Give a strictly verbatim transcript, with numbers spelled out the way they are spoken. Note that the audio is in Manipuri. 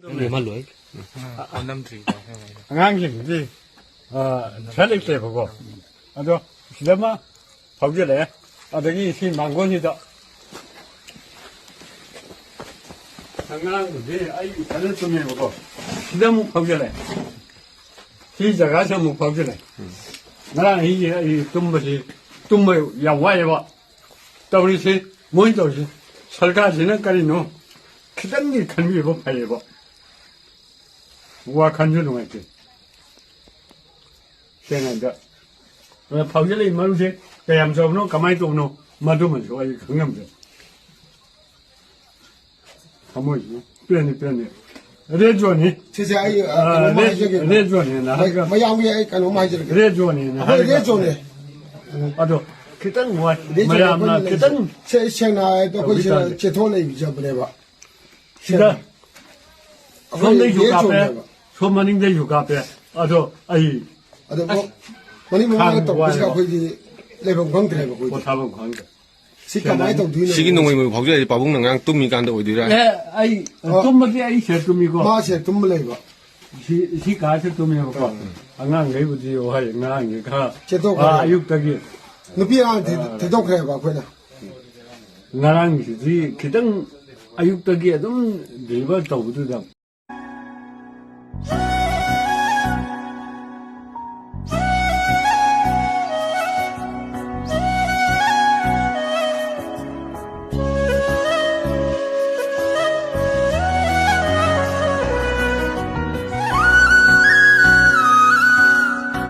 ꯅꯦꯝꯍꯜꯂꯣꯏ꯫ ꯑꯉꯥꯡꯁꯤꯡꯗꯤ, ꯑ, ꯁꯦꯜ ꯂꯩꯇꯦꯕꯀꯣ꯫ ꯑꯗꯣ ꯁꯤꯗ ꯑꯃ ꯐꯥꯎꯖꯜꯂꯛꯑꯦ꯫ ꯑꯗꯒꯤ ꯁꯤ ꯃꯥꯡꯒꯣꯟꯁꯤꯗ ꯑꯉꯥꯡꯕꯨꯗꯤ ꯑꯩ ꯏꯊꯟꯗ ꯇꯨꯝꯃꯦꯕꯀꯣ꯫ ꯁꯤꯗ ꯑꯃꯨꯛ ꯐꯥꯎꯖꯜꯂꯛꯑꯦ꯫ ꯁꯤ ꯖꯒꯥꯁꯤ ꯑꯃꯨꯛ ꯐꯥꯎꯖꯜꯂꯛꯑꯦ꯫ ꯉꯔꯥꯡ ꯑꯍꯤꯡꯁꯦ ꯑꯩ ꯇꯨꯝꯕꯁꯤ, ꯇꯨꯝꯕ ꯌꯥꯝ ꯋꯥꯏꯑꯦꯕ꯫ ꯇꯧꯔꯤꯁꯤ, ꯃꯣꯏꯅ ꯇꯧꯔꯤꯁꯤ, ꯁꯔꯀꯥꯔꯁꯤꯅ ꯀꯔꯤꯅꯣ ꯈꯤꯇꯪꯗꯤ ꯈꯟꯕꯤꯕ ꯐꯩꯌꯦꯕ꯫ ꯋꯥꯈꯜꯁꯨ ꯅꯨꯡꯉꯥꯏꯇꯦ꯫ ꯁꯦꯡꯅ ꯍꯥꯏꯕꯗ, ꯑꯗ ꯐꯥꯎꯖꯜꯂꯛꯏ ꯃꯔꯨꯁꯦ ꯀꯌꯥꯝ ꯆꯥꯎꯕꯅꯣ, ꯀꯃꯥꯏꯅ ꯇꯧꯕꯅꯣ, ꯃꯗꯨꯃꯁꯨ ꯑꯩ ꯈꯪꯉꯝꯗꯦ꯫ ꯊꯃꯣꯏꯁꯤ ꯄꯦꯟꯅꯤ, ꯄꯦꯟꯅꯤ꯫ ꯔꯦꯗ ꯖꯣꯟꯅꯤ꯫ ꯁꯤꯁꯦ ꯑꯩ, ꯑ, ꯑ, ꯀꯩꯅꯣꯝꯃ ꯔꯦꯗ, ꯍꯥꯏꯖꯒꯦ꯫ ꯔꯦꯗ ꯖꯣꯟꯅꯦꯅ ꯍꯥꯏꯔꯒ ꯃꯌꯥꯝꯒꯤ ꯑꯩ ꯀꯩꯅꯣꯝꯃ ꯍꯥꯏꯖꯔꯛꯀꯦ꯫ ꯔꯦꯗ ꯖꯣꯟꯅꯦꯅ ꯑꯩꯈꯣꯏ ꯍꯥꯏꯔꯒ ꯔꯦꯗ ꯖꯣꯟꯅꯦ꯫ ꯑꯗꯣ ꯈꯤꯇꯪ ꯋꯥꯏ꯫ ꯔꯦꯗ ꯖꯣꯟꯅꯦ ꯃꯌꯥꯝꯅ ꯑꯩꯈꯣꯏꯅ ꯂꯩꯔꯤꯁꯦ꯫ ꯈꯤꯇꯪ ꯁꯦ-, ꯁꯦꯡꯅ ꯍꯥꯏꯔꯗꯤ ꯑꯩꯈꯣꯏ ꯇꯧꯕꯤ ꯁꯤꯗ ꯇꯥꯔꯗꯤ꯫ ꯆꯦꯊꯣꯛ ꯂꯩꯖꯕꯅꯦꯕ꯫ ꯁꯤꯗ ꯑꯩꯈꯣꯏ ꯁꯣꯝꯗꯩꯁꯨ ꯔꯦꯗ ꯀꯥꯞꯄꯦ, ꯖꯣꯟꯅꯦꯕ꯫ ꯁꯣꯝ ꯃꯅꯤꯡꯗꯩꯁꯨ ꯀꯥꯞꯄꯦ꯫ ꯑꯗꯣ ꯑꯩ ꯑꯗꯣ ꯑꯁ, ꯃꯅꯤꯡ ꯃꯃꯥꯡꯗ ꯈꯥꯡꯕ ꯇꯧꯕꯁꯤꯗ ꯋꯥꯏꯕ꯫ ꯑꯩꯈꯣꯏꯗꯤ ꯂꯩꯐꯝ ꯈꯪꯗ꯭ꯔꯦꯕ ꯑꯩꯈꯣꯏꯗꯤ꯫ ꯄꯣꯊꯥꯐꯝ ꯈꯪꯗ꯭ꯔꯦ꯫ ꯁꯤ ꯀꯃꯥꯏꯅ ꯇꯧꯗꯣꯏꯅꯣ? ꯁꯤꯒꯤ ꯅꯣꯡꯃꯩ ꯃꯔꯨ ꯐꯥꯎꯖꯔꯤꯁꯦ ꯄꯥꯕꯨꯡꯅ ꯉꯔꯥꯡ ꯇꯨꯝꯃꯤꯀꯥꯟꯗ ꯑꯣꯏꯗꯣꯏꯔꯥ? ꯑꯦ, ꯑꯩ ꯑꯣ꯫ ꯇꯨꯝꯕꯗꯤ ꯑꯩ ꯁꯤꯗ ꯇꯨꯝꯃꯤꯀꯣ꯫ ꯃꯥ ꯁꯤꯗ ꯇꯨꯝꯕ ꯂꯩꯕ꯫ ꯁꯤ, ꯁꯤ ꯀꯥꯁꯤꯗ ꯇꯨꯝꯃꯦꯕꯀꯣ꯫ ꯑꯥ꯫ ꯑꯉꯥꯡꯈꯩꯕꯨꯗꯤ ꯍꯣꯏ, ꯉꯔꯥꯡꯁꯦ ꯈꯔ, ꯆꯦꯟꯊꯣꯛꯈ꯭ꯔꯦ꯫ ꯑꯥ, ꯑꯌꯨꯛꯇꯒꯤ꯫ ꯅꯨꯄꯤ ꯑꯉꯥꯡ ꯊꯦ-, ꯊꯦꯡꯗꯣꯛꯈ꯭ꯔꯦꯕ ꯑꯩꯈꯣꯏꯅ꯫ ꯉꯔꯥꯡꯁꯤꯗꯤ ꯈꯤꯇꯪ ꯑꯌꯨꯛꯇꯒꯤ ꯑꯗꯨꯝ ꯗꯦꯂꯤꯚꯔ ꯇꯧꯕꯗꯨꯗ